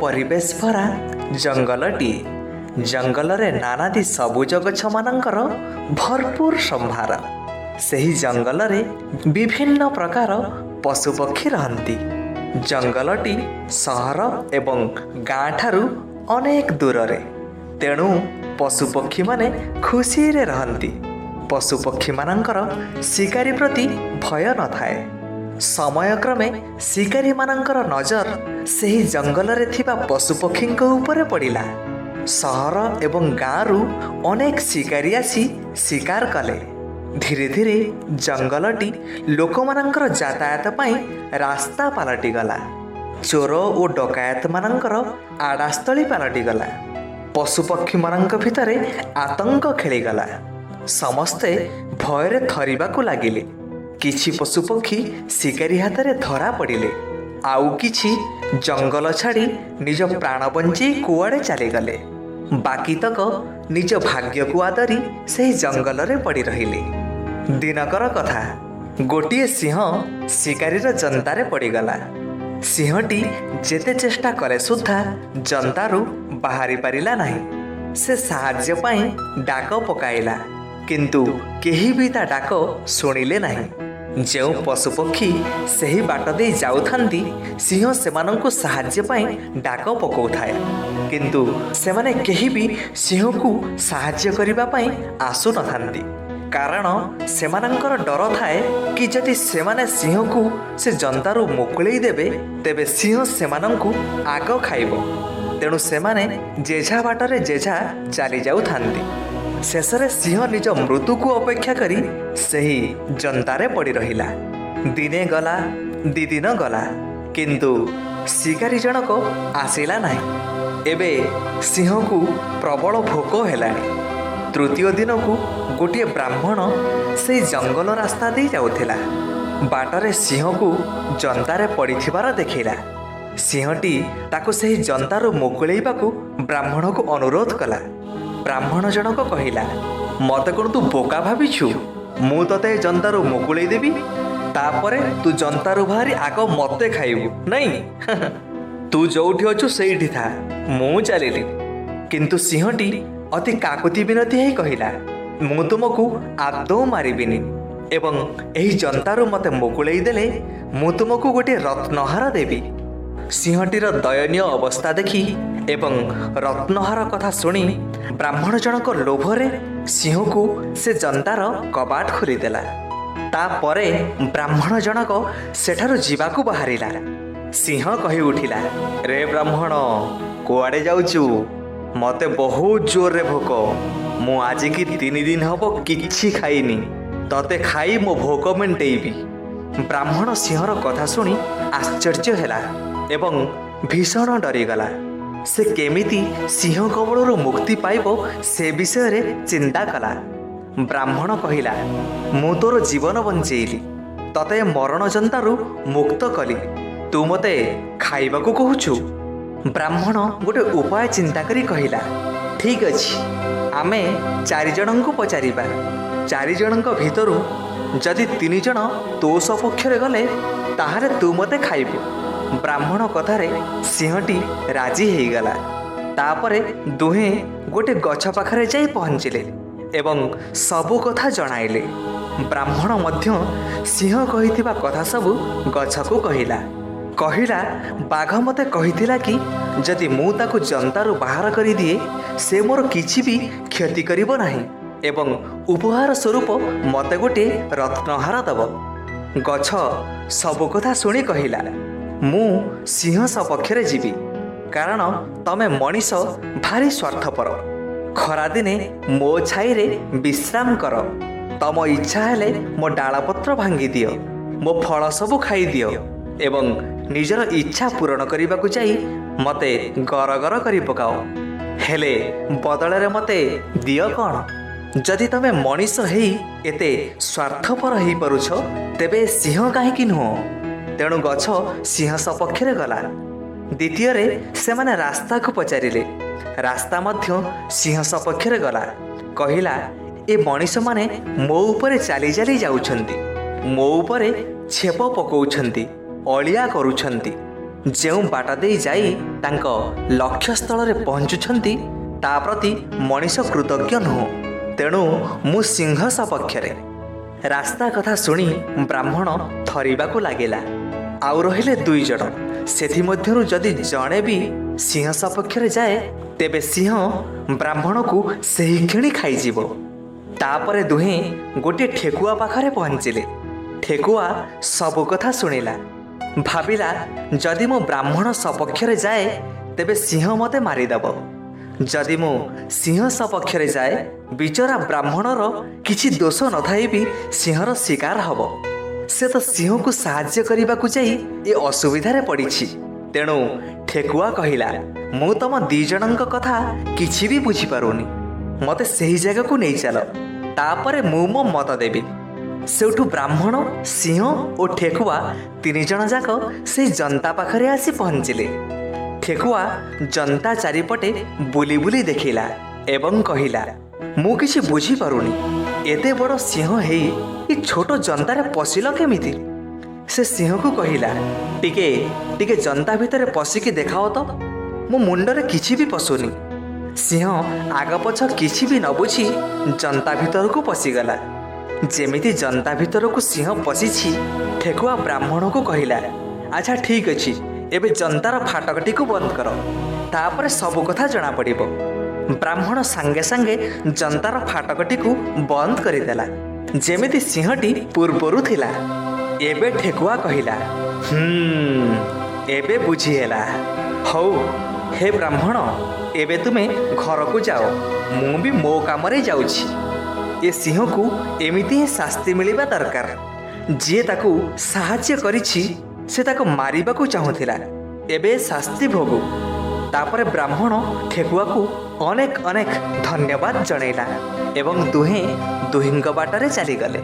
ପରିବେଶ ଭରା ଜଙ୍ଗଲଟିଏ। ଜଙ୍ଗଲରେ ନାନାଦି ସବୁଜ ଗଛମାନଙ୍କର ଭରପୁର ସମ୍ଭାର। ସେହି ଜଙ୍ଗଲରେ ବିଭିନ୍ନ ପ୍ରକାର ପଶୁପକ୍ଷୀ ରହନ୍ତି। ଜଙ୍ଗଲଟି ସହର ଏବଂ ଗାଁ ଠାରୁ ଅନେକ ଦୂରରେ, ତେଣୁ ପଶୁପକ୍ଷୀମାନେ ଖୁସିରେ ରହନ୍ତି। ପଶୁପକ୍ଷୀମାନଙ୍କର ଶିକାରୀ ପ୍ରତି ଭୟ ନଥାଏ। ସମୟକ୍ରମେ ଶିକାରୀମାନଙ୍କର ନଜର ସେହି ଜଙ୍ଗଲରେ ଥିବା ପଶୁପକ୍ଷୀଙ୍କ ଉପରେ ପଡ଼ିଲା। ସହର ଏବଂ ଗାଁରୁ ଅନେକ ଶିକାରୀ ଆସି ଶିକାର କଲେ। ଧୀରେ ଧୀରେ ଜଙ୍ଗଲଟି ଲୋକମାନଙ୍କର ଯାତାୟାତ ପାଇଁ ରାସ୍ତା ପାଲଟିଗଲା। ଚୋର ଓ ଡକାୟତମାନଙ୍କର ଆଡ଼ାସ୍ଥଳୀ ପାଲଟିଗଲା। ପଶୁପକ୍ଷୀମାନଙ୍କ ଭିତରେ ଆତଙ୍କ ଖେଳିଗଲା। ସମସ୍ତେ ଭୟରେ ଥରିବାକୁ ଲାଗିଲେ। କିଛି ପଶୁପକ୍ଷୀ ଶିକାରୀ ହାତରେ ଧରା ପଡ଼ିଲେ, ଆଉ କିଛି ଜଙ୍ଗଲ ଛାଡ଼ି ନିଜ ପ୍ରାଣ ବଞ୍ଚେଇ କୁଆଡ଼େ ଚାଲିଗଲେ। ବାକିତକ ନିଜ ଭାଗ୍ୟକୁ ଆଦରି ସେହି ଜଙ୍ଗଲରେ ପଡ଼ି ରହିଲେ। ଦିନକର କଥା, ଗୋଟିଏ ସିଂହ ଶିକାରୀର ଜନ୍ତାରେ ପଡ଼ିଗଲା। ସିଂହଟି ଯେତେ ଚେଷ୍ଟା କଲେ ସୁଦ୍ଧା ଜନ୍ତାରୁ ବାହାରି ପାରିଲା ନାହିଁ। ସେ ସାହାଯ୍ୟ ପାଇଁ ଡାକ ପକାଇଲା, କିନ୍ତୁ କେହି ବି ତା ଡାକ ଶୁଣିଲେ ନାହିଁ। ଯେଉଁ ପଶୁପକ୍ଷୀ ସେହି ବାଟ ଦେଇ ଯାଉଥାନ୍ତି, ସିଂହ ସେମାନଙ୍କୁ ସାହାଯ୍ୟ ପାଇଁ ଡାକ ପକାଉଥାଏ, କିନ୍ତୁ ସେମାନେ କେହି ବି ସିଂହକୁ ସାହାଯ୍ୟ କରିବା ପାଇଁ ଆସୁନଥାନ୍ତି। କାରଣ ସେମାନଙ୍କର ଡର ଥାଏ କି ଯଦି ସେମାନେ ସିଂହକୁ ସେ ଜନ୍ତାରୁ ମୁକୁଳେଇ ଦେବେ, ତେବେ ସିଂହ ସେମାନଙ୍କୁ ଆଗ ଖାଇବ। ତେଣୁ ସେମାନେ ଯେଝା ବାଟରେ ଯେଝା ଚାଲି ଯାଉଥାନ୍ତି। ଶେଷରେ ସିଂହ ନିଜ ମୃତ୍ୟୁକୁ ଅପେକ୍ଷା କରି ସେହି ଜନ୍ତାରେ ପଡ଼ି ରହିଲା। ଦିନେ ଗଲା, ଦି ଦିନ ଗଲା, କିନ୍ତୁ ଶିକାରୀ ଜଣକ ଆସିଲା ନାହିଁ। ଏବେ ସିଂହକୁ ପ୍ରବଳ ଭୋକ ହେଲାଣି। ତୃତୀୟ ଦିନକୁ ଗୋଟିଏ ବ୍ରାହ୍ମଣ ସେଇ ଜଙ୍ଗଲ ରାସ୍ତା ଦେଇ ଯାଉଥିଲା। ବାଟରେ ସିଂହକୁ ଜନ୍ତାରେ ପଡ଼ିଥିବାର ଦେଖିଲା। ସିଂହଟି ତାକୁ ସେହି ଜନ୍ତାରୁ ମୁକୁଳେଇବାକୁ ବ୍ରାହ୍ମଣକୁ ଅନୁରୋଧ କଲା। ବ୍ରାହ୍ମଣ ଜଣକ କହିଲା, ମୋତେ କ'ଣ ତୁ ବୋକା ଭାବିଛୁ? ମୁଁ ତତେ ଏ ଜନ୍ତାରୁ ମୁକୁଳେଇ ଦେବି, ତାପରେ ତୁ ଜନ୍ତାରୁ ବାହାରି ଆଗ ମୋତେ ଖାଇବୁ, ନାଇଁ? ତୁ ଯୋଉଠି ଅଛୁ ସେଇଠି ଥା, ମୁଁ ଚାଲିଲି। କିନ୍ତୁ ସିଂହଟି ଅତି କାକୁତି ବିନତି ହେଇ କହିଲା, ମୁଁ ତୁମକୁ ଆଦୌ ମାରିବିନି ଏବଂ ଏହି ଜନ୍ତାରୁ ମୋତେ ମୁକୁଳେଇ ଦେଲେ ମୁଁ ତୁମକୁ ଗୋଟିଏ ରତ୍ନହାର ଦେବି। ସିଂହଟିର ଦୟନୀୟ ଅବସ୍ଥା ଦେଖି ଏବଂ ରତ୍ନହାର କଥା ଶୁଣି ବ୍ରାହ୍ମଣ ଜଣକ ଲୋଭରେ ସିଂହକୁ ସେ ଜନ୍ତାର କବାଟ ଖୋଲିଦେଲା। ତାପରେ ବ୍ରାହ୍ମଣ ଜଣକ ସେଠାରୁ ଯିବାକୁ ବାହାରିଲା। ସିଂହ କହି ଉଠିଲା, ରେ ବ୍ରାହ୍ମଣ, କୁଆଡ଼େ ଯାଉଛୁ? ମୋତେ ବହୁତ ଜୋରରେ ଭୋକ। ମୁଁ ଆଜିକି 3 ଦିନ ହେବ କିଛି ଖାଇନି। ତତେ ଖାଇ ମୋ ଭୋକ ମେଣ୍ଟେଇବି। ବ୍ରାହ୍ମଣ ସିଂହର କଥା ଶୁଣି ଆଶ୍ଚର୍ଯ୍ୟ ହେଲା ଏବଂ ଭୀଷଣ ଡରିଗଲା। ସେ କେମିତି ସିଂହ କବଳରୁ ମୁକ୍ତି ପାଇବ ସେ ବିଷୟରେ ଚିନ୍ତା କଲା। ବ୍ରାହ୍ମଣ କହିଲା, ମୁଁ ତୋର ଜୀବନ ବଞ୍ଚେଇଲି, ତତେ ମରଣ ଜନ୍ତାରୁ ମୁକ୍ତ କଲି, ତୁ ମୋତେ ଖାଇବାକୁ କହୁଛୁ? ବ୍ରାହ୍ମଣ ଗୋଟେ ଉପାୟ ଚିନ୍ତା କରି କହିଲା, ଠିକ୍ ଅଛି, ଆମେ 4 ଜଣଙ୍କୁ ପଚାରିବା। 4 ଜଣଙ୍କ ଭିତରୁ ଯଦି 3 ଜଣ ତୋ ସପକ୍ଷରେ ଗଲେ, ତାହେଲେ ତୁ ମୋତେ ଖାଇବୁ। ବ୍ରାହ୍ମଣ କଥାରେ ସିଂହଟି ରାଜି ହେଇଗଲା। ତାପରେ ଦୁହେଁ ଗୋଟେ ଗଛ ପାଖରେ ଯାଇ ପହଞ୍ଚିଲେ ଏବଂ ସବୁ କଥା ଜଣାଇଲେ। ବ୍ରାହ୍ମଣ ମଧ୍ୟ ସିଂହ କହିଥିବା କଥା ସବୁ ଗଛକୁ କହିଲା। କହିଲା, ବାଘ ମୋତେ କହିଥିଲା କି ଯଦି ମୁଁ ତାକୁ ଜନ୍ତାରୁ ବାହାର କରିଦିଏ, ସେ ମୋର କିଛି ବି କ୍ଷତି କରିବ ନାହିଁ ଏବଂ ଉପହାର ସ୍ୱରୂପ ମୋତେ ଗୋଟିଏ ରତ୍ନହାର ଦେବ। ଗଛ ସବୁ କଥା ଶୁଣି କହିଲା, ମୁଁ ସିଂହ ସପକ୍ଷରେ ଯିବି, କାରଣ ତମେ ମଣିଷ ଭାରି ସ୍ୱାର୍ଥପର। ଖରାଦିନେ ମୋ ଛାଇରେ ବିଶ୍ରାମ କର, ତମ ଇଚ୍ଛା ହେଲେ ମୋ ଡାଳପତ୍ର ଭାଙ୍ଗିଦିଅ, ମୋ ଫଳ ସବୁ ଖାଇଦିଅ ଏବଂ ନିଜର ଇଚ୍ଛା ପୂରଣ କରିବାକୁ ଯାଇ ମୋତେ ଗରଗର କରି ପକାଅ। ହେଲେ ବଦଳରେ ମୋତେ ଦିଅ କ'ଣ? ଯଦି ତମେ ମଣିଷ ହେଇ ଏତେ ସ୍ୱାର୍ଥପର ହେଇପାରୁଛ, ତେବେ ସିଂହ କାହିଁକି ନୁହଁ? ତେଣୁ ଗଛ ସିଂହ ସପକ୍ଷରେ ଗଲା। ଦ୍ୱିତୀୟରେ ସେମାନେ ରାସ୍ତାକୁ ପଚାରିଲେ। ରାସ୍ତା ମଧ୍ୟ ସିଂହ ସପକ୍ଷରେ ଗଲା। କହିଲା, ଏ ମଣିଷମାନେ ମୋ ଉପରେ ଚାଲି ଚାଲି ଯାଉଛନ୍ତି, ମୋ ଉପରେ ଛେପ ପକାଉଛନ୍ତି, ଅଳିଆ କରୁଛନ୍ତି, ଯେଉଁ ବାଟ ଦେଇ ଯାଇ ତାଙ୍କ ଲକ୍ଷ୍ୟସ୍ଥଳରେ ପହଞ୍ଚୁଛନ୍ତି, ତା ପ୍ରତି ମଣିଷ କୃତଜ୍ଞ ନୁହଁ। ତେଣୁ ମୁଁ ସିଂହ ସପକ୍ଷରେ। ରାସ୍ତା କଥା ଶୁଣି ବ୍ରାହ୍ମଣ ଥରିବାକୁ ଲାଗିଲା। ଆଉ ରହିଲେ ଦୁଇ ଜଣ। ସେଥିମଧ୍ୟରୁ ଯଦି ଜଣେ ବି ସିଂହ ସପକ୍ଷରେ ଯାଏ, ତେବେ ସିଂହ ବ୍ରାହ୍ମଣକୁ ସେହି କ୍ଷଣି ଖାଇଯିବ। ତାପରେ ଦୁହେଁ ଗୋଟିଏ ଠେକୁଆ ପାଖରେ ପହଞ୍ଚିଲେ। ଠେକୁଆ ସବୁ କଥା ଶୁଣିଲା। ଭାବିଲା, ଯଦି ମୁଁ ବ୍ରାହ୍ମଣ ସପକ୍ଷରେ ଯାଏ ତେବେ ସିଂହ ମୋତେ ମାରିଦେବ। ଯଦି ମୁଁ ସିଂହ ସପକ୍ଷରେ ଯାଏ, ବିଚରା ବ୍ରାହ୍ମଣର କିଛି ଦୋଷ ନଥାଇ ବି ସିଂହର ଶିକାର ହେବ। ସେ ତ ସିଂହକୁ ସାହାଯ୍ୟ କରିବାକୁ ଯାଇ ଏ ଅସୁବିଧାରେ ପଡ଼ିଛି। ତେଣୁ ଠେକୁଆ କହିଲା, ମୁଁ ତମ ଦି ଜଣଙ୍କ କଥା କିଛି ବି ବୁଝିପାରୁନି। ମୋତେ ସେହି ଜାଗାକୁ ନେଇ ଚାଲ, ତାପରେ ମୁଁ ମୋ ମତ ଦେବି। ସେଇଠୁ ବ୍ରାହ୍ମଣ, ସିଂହ ଓ ଠେକୁଆ ତିନି ଜଣ ଯାକ ସେଇ ଜନ୍ତା ପାଖରେ ଆସି ପହଞ୍ଚିଲେ। ଠେକୁଆ ଜନ୍ତା ଚାରିପଟେ ବୁଲି ବୁଲି ଦେଖିଲା ଏବଂ କହିଲା, ମୁଁ କିଛି ବୁଝିପାରୁନି। ଏତେ ବଡ଼ ସିଂହ ହେଇ ଏ ଛୋଟ ଜନ୍ତାରେ ପଶିଲ କେମିତି? ସେ ସିଂହକୁ କହିଲା, ଟିକେ ଟିକେ ଜନ୍ତା ଭିତରେ ପଶିକି ଦେଖାଅ ତ, ମୋ ମୁଣ୍ଡରେ କିଛି ବି ପଶୁନି। ସିଂହ ଆଗ ପଛ କିଛି ବି ନ ବୁଝି ଜନ୍ତା ଭିତରକୁ ପଶିଗଲା। ଯେମିତି ଜନ୍ତା ଭିତରକୁ ସିଂହ ପଶିଛି, ଠେକୁଆ ବ୍ରାହ୍ମଣକୁ କହିଲା, ଆଚ୍ଛା ଠିକ୍ ଅଛି, ଏବେ ଜନ୍ତାର ଫାଟକଟିକୁ ବନ୍ଦ କର, ତାପରେ ସବୁ କଥା ଜଣାପଡ଼ିବ। ବ୍ରାହ୍ମଣ ସାଙ୍ଗେ ସାଙ୍ଗେ ଜନ୍ତାର ଫାଟକଟିକୁ ବନ୍ଦ କରିଦେଲା, ଯେମିତି ସିଂହଟି ପୂର୍ବରୁ ଥିଲା। ଏବେ ଠେକୁଆ କହିଲା, ହୁଁ, ଏବେ ବୁଝିହେଲା। ହଉ ହେ ବ୍ରାହ୍ମଣ, ଏବେ ତୁମେ ଘରକୁ ଯାଅ, ମୁଁ ବି ମୋ କାମରେ ଯାଉଛି। ଏ ସିଂହକୁ ଏମିତି ହିଁ ଶାସ୍ତି ମିଳିବା ଦରକାର। ଯିଏ ତାକୁ ସାହାଯ୍ୟ କରିଛି, ସେ ତାକୁ ମାରିବାକୁ ଚାହୁଁଥିଲା। ଏବେ ଶାସ୍ତି ଭୋଗୁ। ତାପରେ ବ୍ରାହ୍ମଣ ଠେକୁଆକୁ ଅନେକ ଅନେକ ଧନ୍ୟବାଦ ଜଣେଇଲା ଏବଂ ଦୁହେଁ ଦୁହିଁଙ୍କ ବାଟରେ ଚାଲିଗଲେ।